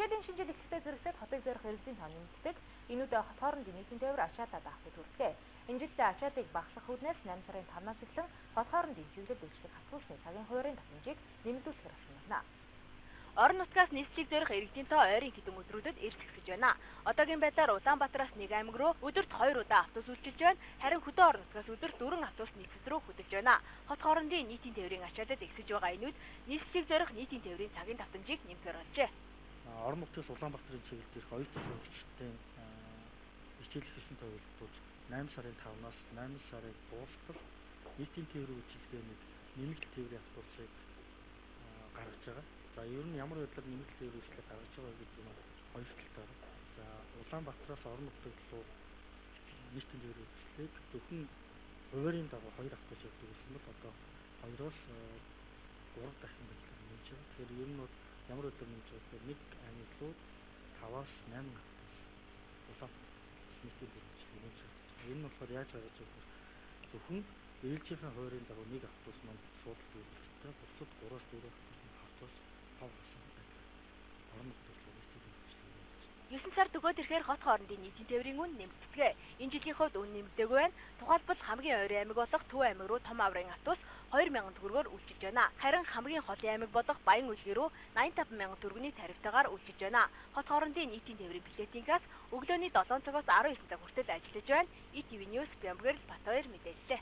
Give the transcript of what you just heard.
Хичээлийн шинэ жил эхлэхтэй зэрэгсээд хотыг зорих иргэдийн тоо нэмэгддэг. Энэ үдэ хот хоорондын нийтийн тээвэр ачаалаа даахыг хүртлээ. Энэ жилдээ ачааллыг багасгах үүднээс 8 сарын 5-наас эхлэн хот хоорондын чиглэл үйлчлэх автобусны цагийн хуваарийн давтамжийг нэмэгдүүлэхээр болсон байна. Орон нутгаас нийслэлийг зорих иргэдийн тоо ойрын хэдэн өдрүүдэд эрс ихсэж байна. Одоогийн байдлаар Улаанбаатараас нэг аймаг руу өдөрт 2 удаа автобус үйлчилж байна. Харин хөдөө орон нутгаас өдөрт 4 автобус нийслэл рүү хөдөлж байна. Хот хоорондын нийтийн тээврийн ачаалал ихсэж байгаа энэ үед нийслэлийг зорих нийтийн тээврийн цагийн давтамжийг нэмэхээр болжээ. Орон нутгаас Улаанбаатарын чиглэлд ирэх оюутан сурагчдын хичээл хийсэн тохиолдолд 8 сарын 5-наас 8 сарын дуустал нийтийн тээврийн үйлчилгээний нэмэлт тээврийн автобусыг гаргаж байгаа. За ер нь ямар байдлаар нэмэлт тээврийн үйлчилгээ гаргаж байгаа гэдэг нь хоёр талтай байна. За Улаанбаатараас орон нутаг руу нийтийн тээврийн үйлчилгээг зөвхөн хуваарийн дагуу хоёр автобус явдаг гэсэн бол одоо 2-оос 3 дахин байдлаар нэмж байгаа. Тэгэхээр ер нь бол ямар байдлаар нэмж байгаа гэхээр нэг аймаг руу 5-аас 8 автобус Улаанбаатар нийтийн тээврийн үйлчилгээ нэмж байгаа. Энэ нь болохоор яаж гаргаж байгаа вэ? Зөвхөн ээлжийнхээ хуваарийн дагуу нэг автобус маань суудалд үйлдэлтэй, бусад 3-аас 4 автобус нь хавцаас тав хасан байдлаар орон нутаг руу нийтийн тээврийн үйлчилгээ нэмж. 9 сар төгөөд ирэхээр хот хоорондын нийтийн тээврийн үн нэмэгддэг. Энэ жилийн хувьд үн нэмэгдээгүй байна. Тухайлбал хамгийн ойрын аймаг болох Төв аймаг руу том аврын автобус 2000 төгрөгөөр үйлчилж байна. Харин хамгийн холын аймаг болох Баян-Үлгий рүү 85,000 төгрөгийн тарифтайгаар үйлчилж байна. Хот хоорондын нийтийн тээврийн билетийн касс өглөөний 7 цагаас 19 цаг хүртэл ажиллаж байна. ETV News Бямбгэрэл Батбаяр мэдээллээ.